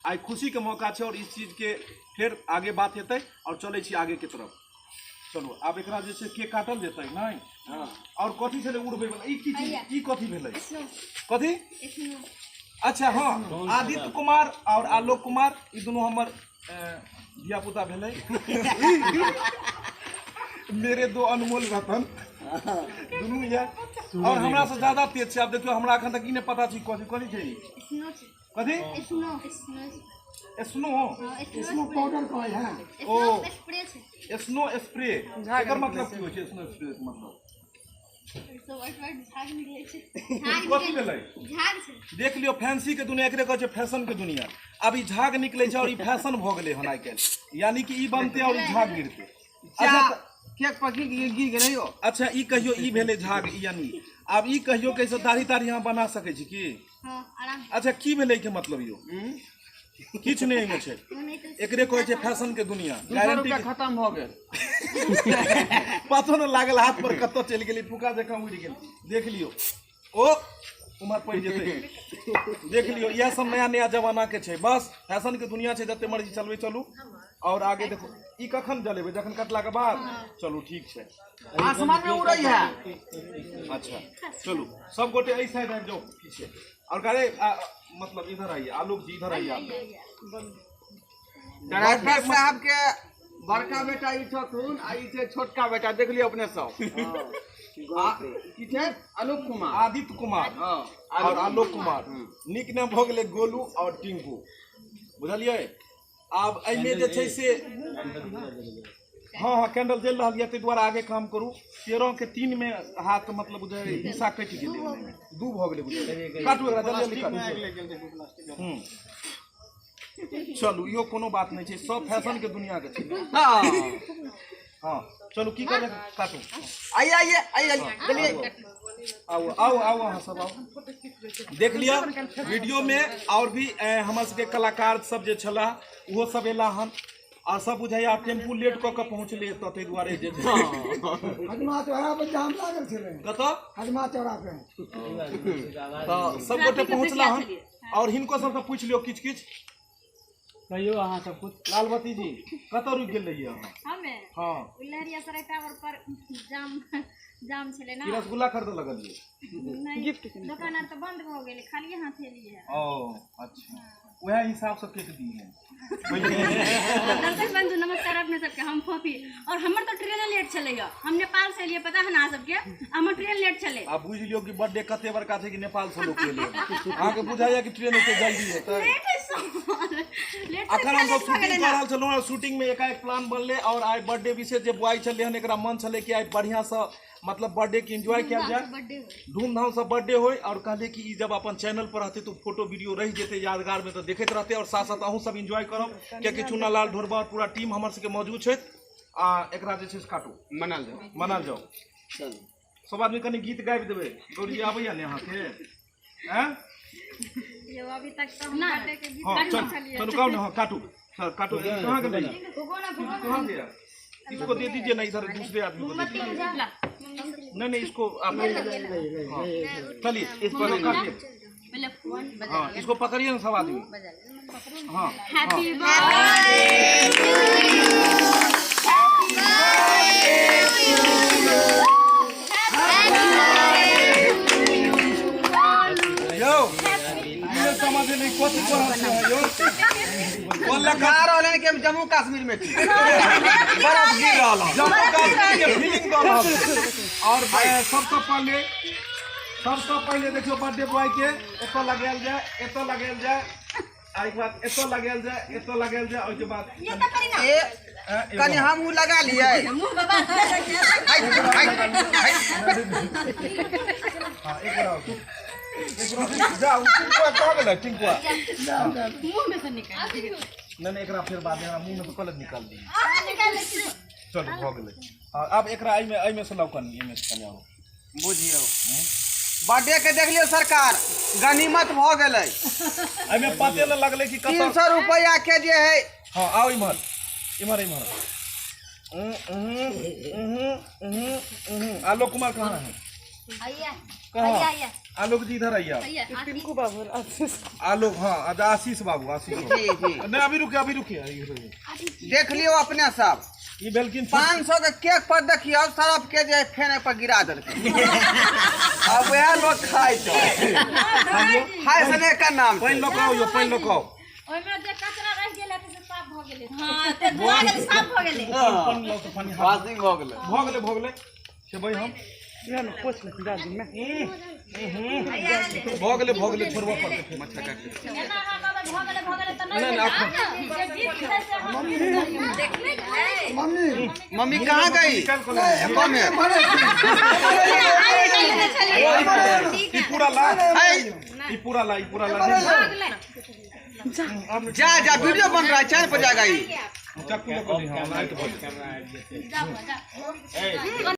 आइ खुशीके मौका छै आओर इस चीजके फेर आगे बात हेतै आओर चलै छी आगेके तरफ। चलू आब एकरा जे छै केक काटल जेतै नहि? आओर कथी छलै उड़बै वाला? ई की चीज, ई कथी भेलै? कथी? अच्छा हँ, आदित्य कुमार आओर आलोक कुमार, ई दुनू हमर धिया पुता भेलै, मेरे दो अनमोल रतन दुनू ये और हमरा से ज्यादा तेज छै। आब देखियौ, हमरा एखन तक ई नहि पता छै कथी कथी छै ई। कथी? स्नो, स्नो पाउडर कहै है। ओ स्नो स्प्रे, एकर मतलब की होइ छै? स्नो स्प्रे के मतलब कथी भेलै? देख लियौ, फैंसी के दुनिया एकरे कहै छै, फैशन के दुनिया। आब ई झाग निकलै छै और ई फैशन भऽ गेलै हन आइ काल्हि, यानी कि ई बनतै और ई झाग गिरतै। अच्छा, केक पर गिर गिर गेलै यौ। अच्छा ई कहियौ, ई भेलै झाग, यानी आब ई कहियौ कैसे दाढ़ी ताढ़ी अहाँ बना सकै छी की? अच्छा की भेलै के मतलब यौ? किछु नहि एहिमे छै, एकरे कहै छै फैशन के दुनिया। गारंटी खत्म भऽ गेल, पतो नहि लागल हाथ पर कतऽ चलि गेलै, फुका जकाँ उड़ि गेल। देख लियौ, ओ उम्हर पड़ि जेतै। देख लियौ, इएह सब नया नया जमाना के छै, बस फैशन के दुनिया छै, जते मर्जी चलबै चलू। और आगे देखो, ई कखन जलेबै? जखन कटला के बाद। चलू ठीक छै, आसमान में उड़ै है। अच्छा चलू, सब गोटे एहि साइड आबि जाउ पीछे। और करे मतलब इधर आइए आलोक जी, इधर आइए आप। डायरेक्टर साहब के बड़का बेटा ई छथुन आ ई छै छोटका बेटा, देख लियौ अपने सब। की छै? अनूप कुमार, आदित्य कुमार। हाँ, और आलोक कुमार। निक नाम भऽ गेलै गोलू और टिंकू, बुझलियै? आब एहिमे जे छै से हाँ हाँ कैंडल जलि रहल यऽ, ताहि दुआरे आगे काम करू। 13 के 3 में हाथ मतलब बुझै हिस्सा कटि गेलै, 2 भऽ गेलै बुझै। काटू एकरा जल्दी जल्दी काटू। चलू, इहो कोनो बात नहि छै, सब फैशन के दुनिया के छै। हाँ चलू, की करबै? काटू। आइए आइए आइए, चलिए। आउ आउ आउ, अहाँ सब आउ। देख लिअ वीडियो में और भी हमर सबके कलाकार सब जे छला ओहो सब एला हन आ सब बुझाइया टेम्पू लेट कऽ के पहुँचलै एतऽ, ताहि दुआरे जे छै। हजमा चौरा पर जाम लागल छलै। कतऽ? हजमा चौरा पे। तऽ सब गोटे पहुँचला हन और हिनको सबसँ पूछि लियौ किछु किछु। कहियौ अहाँ सब कुछ। लालबती जी, कतऽ रुकि गेल रहियै अहाँ? हमे? हाँ। लहरिया सराय टावर पर जाम जाम छलै ना। की रसगुल्ला खरीदऽ लगलियै? नहि, गिफ्ट दोकान आर तऽ बंद भऽ गेलै, खालिए हाथ एलियै। ओ अच्छा, वएह हिसाब से केक दिए। दर्शक बंधु नमस्कार अपने सबके, हम फोफी और हमर तो ट्रेन लेट छलै, हम नेपाल से एलियै, पता है ना अहाँ सबके, हमर ट्रेन लेट छलै। आ बुझि लियौ कि बर्थडे कते बड़का छै कि नेपाल से लोक एलै। अहाँके बुझाइया कि ट्रेन ओते जल्दी हेतै? अखन हम सब शूटिंग कऽ रहल छलहुँ और शूटिंग में एकाएक प्लान बनलै और आइ बर्थडे विशेष जे बॉय छलै हन, एकरा मन छलै कि आइ बढ़िआँ से मतलब बर्थडे के एंजॉय कयल जाय, धूमधाम से बर्थडे होय। और कहलियै कि ई जब अपन चैनल पर रहतै तऽ फोटो वीडियो रहि जेतै यादगार में, तऽ देखैत रहतै और साथ साथ अहूँ सब एंजॉय करब, कियाकि चुना लाल ढोरबा और पूरा टीम हमर सबके मौजूद छथि। आ एकरा जे छै से काटू, मनाल जाओ, मनाल जाओ। सब आदमी कनि गीत गाबि देबै। गौरी आबैया ने अहाँके? हैं? अभी तक तो हम बर्थडे के गीत हाँ चल चलू गाओ ना। हाँ काटू सर, काटू। कहाँ गेलै? कहाँ गया? इसको दे दीजिए ना इधर, दूसरे आदमी को दे दीजिए। नहीं नहीं, इसको आप, हाँ चलिए इसको काटिए। हाँ इसको पकड़िए ना सब आदमी। हाँ हैप्पी बर्थडे। यौ, ई समझ नहीं कथी कऽ रहल छियै यौ। बोललक जा रहल हन कि हम जम्मू कश्मीर में छी, बर्फ गिर रहल हन, जम्मू कश्मीर के फीलिंग दऽ रहल छै। और सबसँ पहिले देखियौ बर्थडे बॉय के एतऽ लगायल जाय, एतऽ लगायल जाय, आ एक बाद एतऽ लगायल जाय, एतऽ लगायल जाय, ओहिके बाद ए कनि हमहूँ लगा लियै। हाँ एक बार आओ, एक बार जा। उ टिंकुआ कहाँ गेलै? टिंकुआ मुंह में से निकाल। नहीं नहीं, एकरा फेर बाद एकरा मुँह में से कल निकाल दी। चलू भऽ गेलै। हाँ, आब एकरा एहिमे एहिमे से लाउ कनि, एहिमे से कनि आरो। बुझियौ बर्थडे के देख लियौ सरकार, गनीमत भऽ गेलै। एहिमे पते नहि लगलै कि कतऽ 300 रुपैआ के जे है। हाँ आओ इम्हर इम्हर इम्हर। आलोक कुमार कहाँ है? कहाँ? आलोक जी इधर आइए आप। टिंकू बाबू आशीष। आलोक, हाँ, आशीष बाबू, आशीष बाबू। जी जी। नहीं, अभी रुकिए, अभी रुकिए, अभी रुकिए। देख लियो अपने सब। ई भेलखिन 500 के केक पर देखियो सरफ के जे फेने पर गिरा देलकै। अब वएह लोग खाइ छै। खाइ सने का नाम छै। पानि लऽ कऽ आउ यौ, पानि लऽ कऽ आउ। ओहिमे जे कचरा रहि गेलै से साफ भऽ गेलै। हां, ते धोआ गेलै, साफ भऽ गेलै। पानि लऽ कऽ, पानि हाथ। वाशिंग भऽ गेलै। भऽ गेलै, भऽ गेलै, खेबै हम। पोछ ले दादी में। भऽ गेलै, भऽ गेलै, छोड़बऽ पड़तै फेर। एना अहाँ कहबै भऽ गेलै, भऽ गेलै तऽ नहि नहि, भेलै। जे जीत छै से हम देखने छै। मम्मी। मम्मी कहाँ गई? निकालि कऽ ले। कम है। ई पूरा ला, ई पूरा ला, ई पूरा ला। जा जा, वीडियो बन रहा है, चैनल पर जाएगा ई। चाकू लऽ कऽ दिहऽ, लाइट भऽ जेतै। जाओ जाओ।